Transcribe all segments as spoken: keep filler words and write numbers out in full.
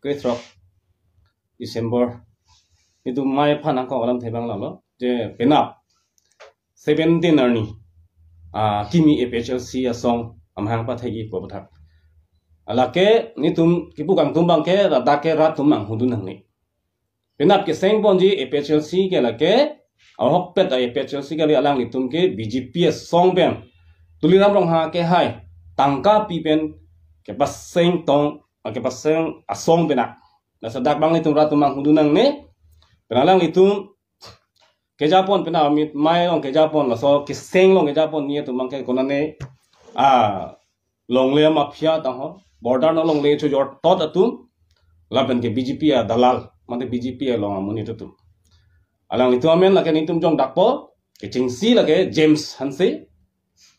krethrok December, nelitum amei aphan nangkok alam thebang lalo, je penap seventeen arni, ah, kimi A P H L C asong amahang pathekji pu aputhak. Lake nelitum kipu kangtum abangke ladak ke rat atum manghu dun nangne. Penap keseng ponji A P H L C ke lake, ahokpet A P H L C kali, alanglitum ke B J P asong pen, Tuliram Ronghang kehai tangka pi pen kepaseng tong, ah, kepaseng asong penap. Laso dak abang nelitum rat atum manghu dun nangne. Pen alanglitum kejapon, penap amit amei along kejapon, laso keseng along kejapon, nelitum abangke konane, ah, longle mafia tangho, border along longle chojor tot atum, lapen ke B J P adalal, mate B J P along amonit atum. Alanglitum amen lake nelitum jongdakpo, kechengsi lake James Hanse,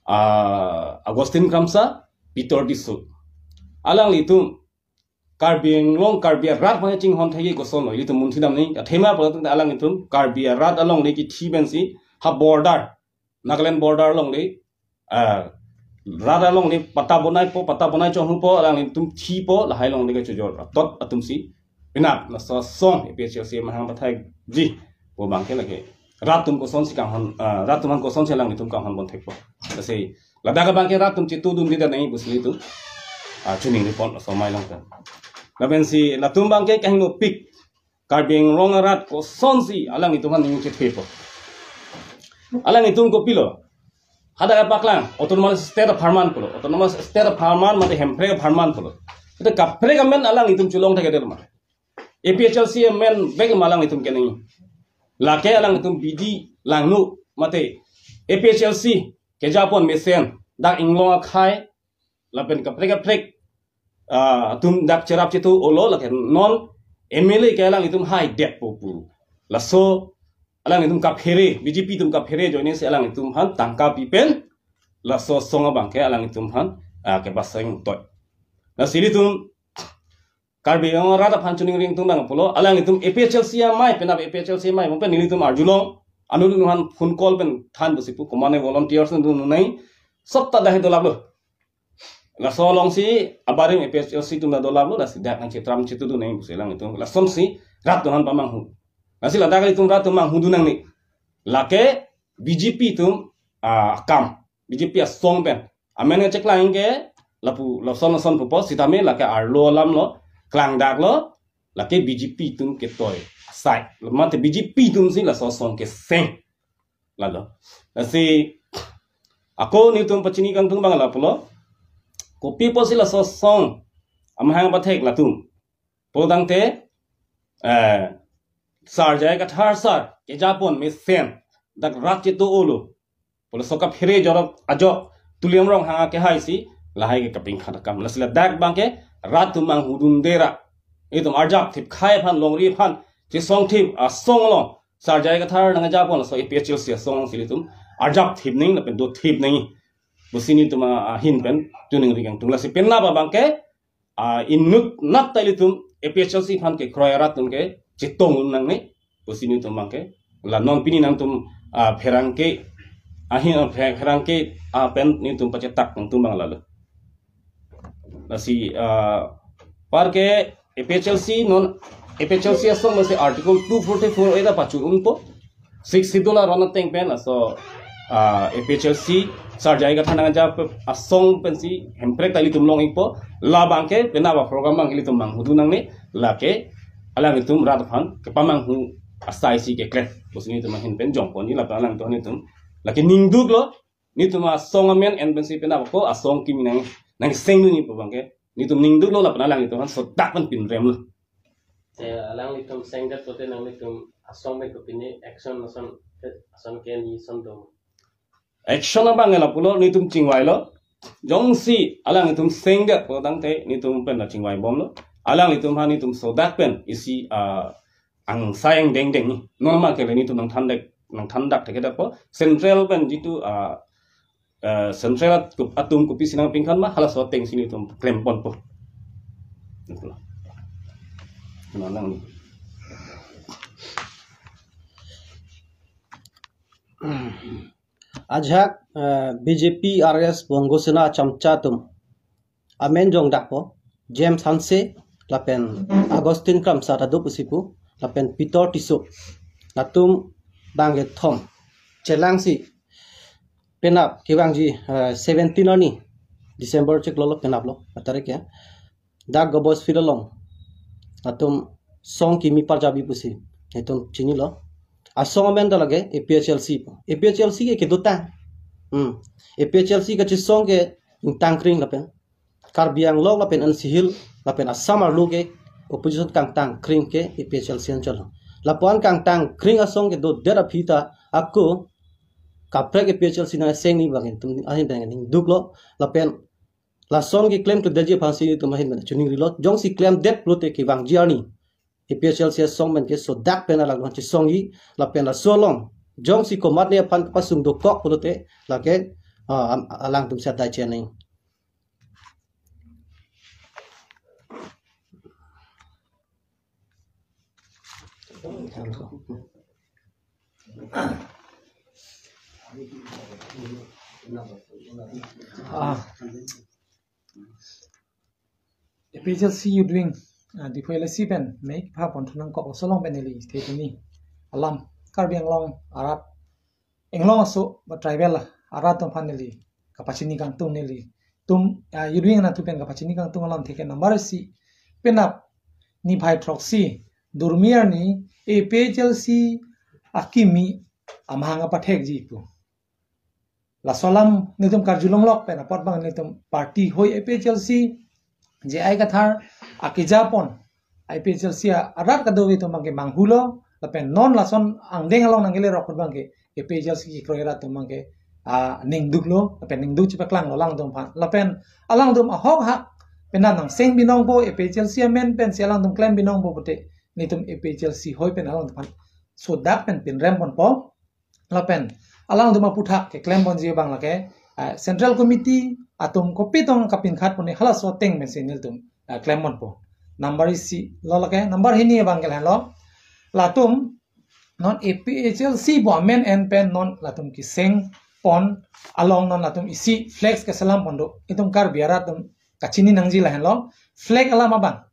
ah, Augustine Kramsa, Peter Tisso. Alanglitum Karbi Anglong, Karbi arat aphan chinghon thekji kosonlo, ilitum munthi damnang. Athema pulo tangte alanglitum Karbi arat alongle kithi pensi ha border, Nagaland border alongle, ah, rat alongle patta bonaipo, patta bonai chonghupo, alanglitum thipo, lahai alongle kechojor tot atumsi penap laso asong A P H L C amahang pathekji pu abangke lake rat atum kosonsi kanghon, ah, rat atum aphan kosonsi alanglitum kanghon ponthekpo. Lasi ladak abangke rat atum chitu dunde nangne pusi nelitum, ah, choningri pon laso amei along pen. Lapensi latum abangke kahingnopik, Karbi Anglong arat kosonsi alanglitum aphan ning chethepo. Alanglitum kopilo, hadak paklang autonomous state apharman pulo, autonomous state apharman mate Hemprek apharman pulo. Ite kaprek amen alanglitum cholong thekthedet ma? A P H L C amen bek ma alanglitum keningje? Lake alanglitum bidi langno mate A P H L C kejapon mesen, dak inglong akhei lapen kaprek kaprek, ah, atum dak cherap chitu olo, lake non M L A ke alanglitum haidetpo pu. Laso alanglitum kaphere, B J P atum kaphere ajoinesi alanglitum aphan tangka pi pen laso asong abangke alanglitum aphan, ah, kepaseng toi. Lasi ilitum Karbi Anglong arat aphan choningri ingtung abang pulo, alanglitum A P H L C amei, penap A P H L C amei, mo pen nelitum arjulong, anut anut aphan phone call pen than pusi pu, komane volunteers dunde nangne, sopta dahai dolaplo. Laso alongsi abarim A P H L C atum ta dolaplo, lasi dak nangchetram chitu dun nangne pusi alanglitum lasonsi rat atum aphan pamanghu. Lasi ladak ilitum rat atum manghu dun nangne. Lake B J P atum, ah, akam, B J P asong pen amen kecheklang ke lapu lason lason pupo, sitame lake arlo alamlo, klangdaklo, lake B J P atum ketoi asai, mate B J P atumsi laso asong keseng. Lalo. Lasi ako nelitum pachini kangtung abang lapulo, kopi pusi laso asong amahang pathek latum pulo tangte, eh, Sar J I Kathar sir kejapon mesen dak rat chitu olo pulo, laso kaphere jorok ajok Tuliram Ronghang kehaisi lahai ke kapingkhat akam. Lasi ladak abangke rat atum manghu dunde ra, itum arjap thip, khei aphan, longri aphan chesong thip asong along Sar J I Kathar nangjapon laso A P H L C asong alongsi ilitum arjap thip nangji lapen do thip nangji pusi nelitum ahin pen choningri kangtung. Lasi penap abangke, ah, inut nat ta ilitum A P H L C aphan kekroi arat atum ke chetong un nangne pusi nelitum abangke, la non pini nangtum, ah, pherangke ahin, ah, phe-, pherangke, ah, pen nelitum pachetak kangtung abang lalo. Lasi, ah, anparke A P H L C non, A P H L C asong masi Article two forty-four A ta pachun unpo, Sixth Schedule aron ateng pen laso, ah, A P H L C Sar J I Kathar nangjap asong pensi Hemprek ta ilitum long-ikpo. Labangke penap aprogram abang ilitum manghu dun nangne, lake alanglitum rat aphan kepamanghu asaisi keklem pusi nelitum ahin pen jongpon, lapen alanglitum nelitum lake ningduklo, nelitum asong amen en pensi penap ako asong kimi nang, nangseng dunji pu abangke nelitum ningduklo, lapen alanglitum aphan sodak pen pinremlo. Te alanglitum sengdet pote nanglitum asong pen kopine action ason, ason ke ni ason do? Action abang lapulo, nelitum chingvailo. Jongsi alanglitum sengdet pulo tangte nelitum pen la chingvaibomlo. Alanglitum aphan nelitum sodak pen isi, ah, angsai angdeng dengji. Non ma kele nelitum nangthandak, nangthandak thekthedetpo. Central pen jitu, ah, eh, Central atum, atum kopisi nangpingkan ma, halaso atengsi nelitum klemponpo. Itulah. Nang, nang. Ajahak, eh, B J P, R S S, Bongo Sena achamcha atum amen jongdakpo, James Hanse, lapen Augustine Kramsa ta do pusi pu, lapen Peter Tisso. Latum bang kethom chelangsi penap kevangji, eh, seventeen arni December chiklo lo, penaplo atarik ya. Dak Gobos Field along latum song kimi parjabi pusi itum chinilo. Asong amen ta lake A P H L C pu. A P H L C ke kedotang. Hmm. A P H L C kachesong ke ingtangkring lapen Karbi Anglong lapen N C Hills lapen Assam arlo ke opposition kangtangkring ke A P H L C anchot lo. Lapuan kangtangkring asong kedodet aphi ta ako kaprek A P H L C nang seng ni bang itum ahin pen ningduklo, lapen lason keklem kledetji aphansi itum ahin pen chiningrilo. Jongsi klemdet pulote kevangji arni A P H L C asong pen ke sodak pen alang chesongji, lapen laso along jongsi komatne aphan pasung dokok pulote lake, ah, am-, alangtum si adai cheneng. Ah. A P H L C youth wing, ah, Diphu L A C pen mei kepha pon thu nangkok laso along pen neli the tuni alam Karbi Anglong arat, Anglong aso ba tribal arat atum aphan neli kapachini kangtung, nelitum, ah, youth wing anatthu pen kapachini kangtung alamthe ke number isi, penap niphai throksi, Durmi arni A P H L C akimi amahang apathekji pu. Laso alam nelitum karjulonglok pen apot bang nelitum party hoi A P H L C, J I Kathar akejapon A P H L C arat kadokave atum bang ke manghulo, lapen non lason angdeng along nangkele rok bang ke A P H L C kekroi arat atum bang ke, ah, ningduklo, lapen ningduk chepaklanglo alangtum aphan. Lapen alangtum ahok hak penap nangseng binong po, A P H L C amen pensi alangtum klem binong po pute, nelitum A P H L C hoi pen alangtum aphan sodak pen pinrem ponpo. Lapen alangtum aputhak keklem ponji abang lake, eh, Central Committee atum kopi tong kapinkhat pon halaso ateng pensi nelitum, eh, klem ponpo. Number isi lo lake, number hini abang ke lahenlo. Latum non A P H L C pu amen en pen non latum keseng pon along non latum isi flex keselam pon do. Itum Karbi arat atum kachini nangji lahenlo. Flex alam abang.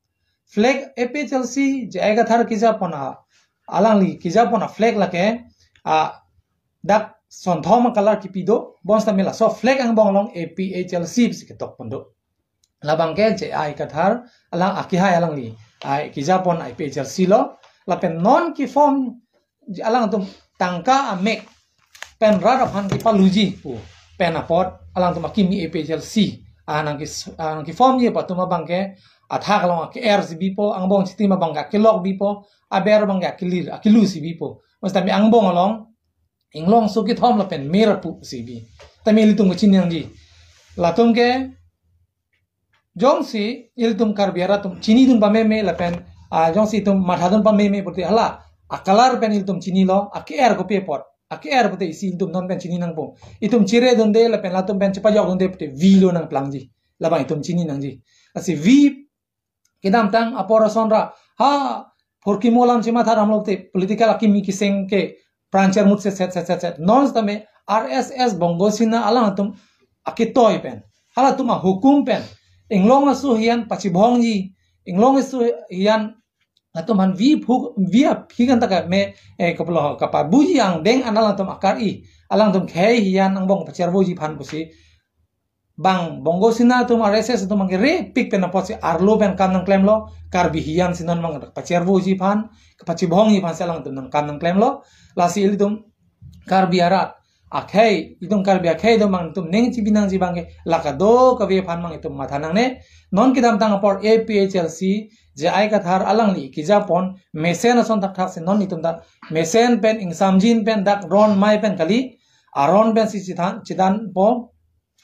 Flex A P H L C J I Kathar kejapon a, alangli kejapon a flex lake, a, dak sonthom a colour kipi do, bonsitame laso flex angbong along A P H L C pusi ketok pon do. Labang ke J I Kathar alang akehai alangli, ai, kejapon A P H L C lo, lapen non keform alangtum tangka amek pen rat aphan kepaluji pu pen apot alangtum akimi A P H L C, ah, nangke, ah, nangkeformji pu atum abang ke athak along ake-er si bipo, angbong chitim abang ke akelok bipo, aber abang ke akelir, akelu si bipo. Bonsitame angbong along Inglong aso kethom lapen Mir apu si bi. Tame ilitum kachini nangji. Latum ke jongsi ilitum Karbi arat atum chinidun pameme lapen, ah, jongsi itum mathadun pameme pute hala a colour pen ilitum chinilo, ake-er kopi apot, ake-er pute isi itum non pen chini nangpo. Itum chiredunde lapen latum pen chepajokdunde pute V lo nangplangji. Labang itum chini nangji. Lasi V kedamtang apor ason ra ha phurkimo alam chematha ramlo te political akimi keseng ke prancher mut set set set set set. Non sitame R S S Bongo Sena alangtum aketoi pen, halatum ahukum pen Inglong aso hian pachibongji, Inglong aso hian latum aphan V phuk, V aphi kan ta kame, eh, kaplo kapabuji angdeng an alangtum akar-i, alangtum khei hian angbong pacharvoji aphan pusi bang Bongo Sena atum R S S atum bang ke repik pen apotsi arlo pen kam nangklemlo, Karbi hian si non bang pacharvoji aphan, kapachibongji aphan si alangtum nangkam nangklemlo. Lasi ilitum Karbi arat akhei, itum Karbi akhei atum bang itum ning chibi nangji bang ke la kadokave aphan bang itum matha nangne. Non kedamtang apor A P H L C J I Kathar alangli kejapon mesen ason thakthak si non itum ta mesen pen ingsamjin pen dak ron mai pen kali, aron pensi chithan, chithanpo.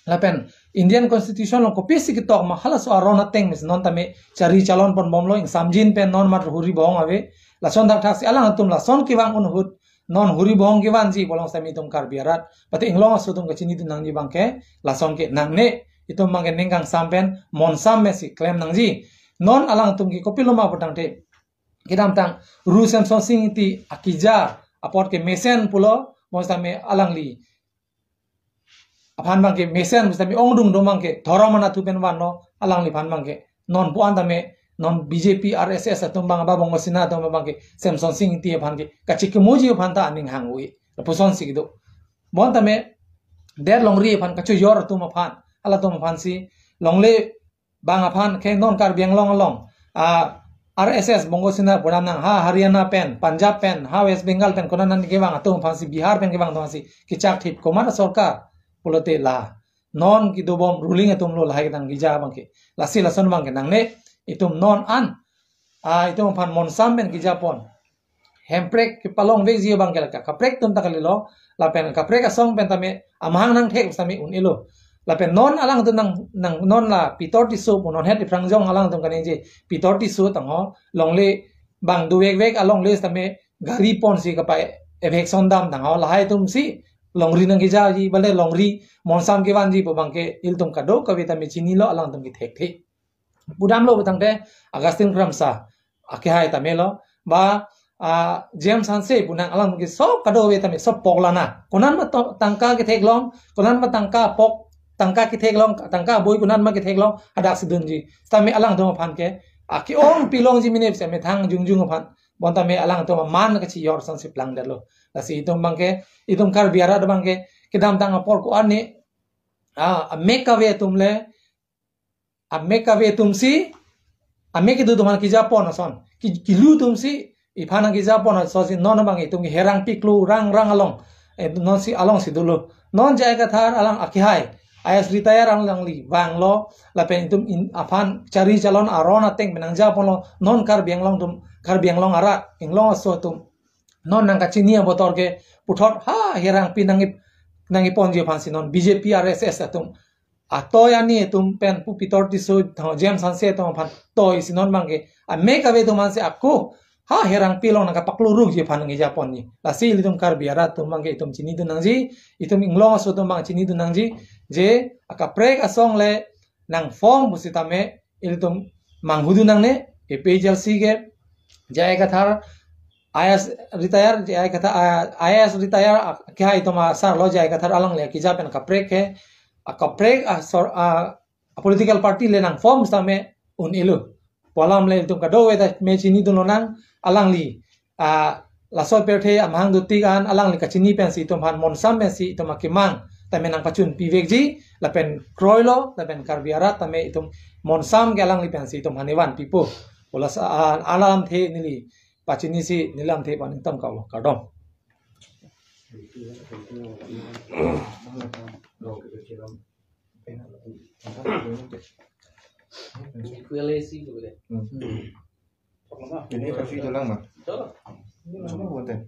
Lapen Indian Constitution along kopisi ketok ma halaso aron ateng pensi non tame chari chalon ponbomlo, ingsamjin pen non mat huri bong ave. Lason thakthak si alangtum lason kevang un ahut non huri bong kevanji pu along sitame itum Karbi arat, pati Inglong aso atum kachinidun nangji bang ke lason ke nangne, itum bang ke ning kangsam pen monsam pensi klem nangji. Non alangtum ke kopilo ma pu tangte kedamtang Ru Semsonsing Ingti akeja apot ke mesen pulo, bonsitame alangli aphan bang ke mesen, bonsitame ongdung do bang ke dhorom anatthu pen vanlo, alangliphan bang ke non pu-an tame Non B J P, R S S atum abang, ba Bongo Sena atum abang ke Semson Sing Ingti aphan ke kachikimoji aphan ta aning hang-oi. Lapuson si kedo. Bonta me, det longri aphan kachoyor atum aphan, halatum aphan si longle bang aphan ke non Karbi Anglong along, ah, R S S Bongo Sena pura nang ha Haryana pen, Punjab pen, ha West Bengal pen, konat an kevang atum aphan si, Bihar pen kevang atum aphan si kechak thip komat sorkar pulote la non kedobom ruling atum lo, lahai nangkeja abang ke. Lasi lason abang ke nangne, itum non an, ah, itum aphan monsam pen kejapon. Hemprek kepalongvekji abang ke la ka, kaprek atum ta kalilo, lapen kaprek asong pen tame amahang nangthek tame un-elo. Lapen non alangtum nang, nang non la Pitor Tisso pu non het iprangjong alangtum kaningje, Pitor Tisso tangho longle bang dovekvek alongle tame gari ponsi kapa-evek sondam tangho, lahai atum si longri nangkejaji, bale longri monsam kevanji pu abang ke ilitum kadokave tame chinilo, alangtum kethekthe. Pudamlo putangte Augustine Kramsa akehai tame lo, ba, ah, James Hanse pu nang, alang ke sob kadokave tame sob pok lana. Konat ma to-, tangka ketheklong, konat ma tangka pok, tangka ketheklong, tangka boi konat ma ketheklong, hadak si dunji. Tame alangtum aphan ke, ah, ke-ong pilongji mene si methang jongjong aphan. Bonta me alangtum aman kachiyor ason si plangdetlo. Lasi itum abang ke, itum Karbi arat abang ke, kedamtang apor ko-an ne, ah, amek kave atum le, amek kave atum si, amek kedo atum aphan kejapon ason, ki-, kilu atum si iphan nangkejapon ason si non abang itum ke Herang Piklo rang rang along, eh, non si along si dolo. Non J I Kathar alang akehai, I A S retire alangli vanglo, lapen itum in aphan chari chalon aron ateng pen nangjaponlo, non Karbi Anglong atum, Karbi Anglong arat, Inglong aso atum non nangkachini abotor ke puthot ha Herang Pi nangip-, nangkiponji aphan si non B J P R S S atum atoi ani atum pen pu Pitor Tisso, tho James Hanse atum aphan toi si non abang ke amek kave atum aphan si ako ha Herang Pi along nangkapaklo rukji aphan nangkejaponji. Lasi ilitum Karbi arat atum abang ke itum chinidun nangji, itum Inglong aso atum abang chinidun nangji, je akaprek asong le nangform pusitame ilitum manghudun nangne, A P H L C ke, J I Kathar, I A S retire, J I Kathar, ah, I A S retire, ah, akehai atum asar lo J I Kathar alangli akija pen kaprek ke, ah, kaprek, ah, sor-, ah, political party le nangform tame un-elo. Pu alam le itum kadokave tame chinidun lonang, alangli, ah, laso pirthe amahang dotik an alangli kachini pensi itum aphan monsam pensi itum akemang tame nangpachunpivekji, lapen kroilo, lapen Karbi arat tame itum monsam ke alangli pensi itum aphan evan pipo. Pu lasi, ah, alamthe neli pachinisi neli lamthe paning tam kalo, kardom. Ini kasi itu lang, Bang. Coba buat deh.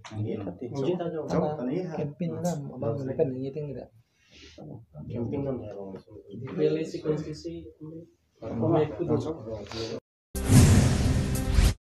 Campaign lang, abang, bukan ini ting tidak. Campaign lang. Koalisi konstitusi.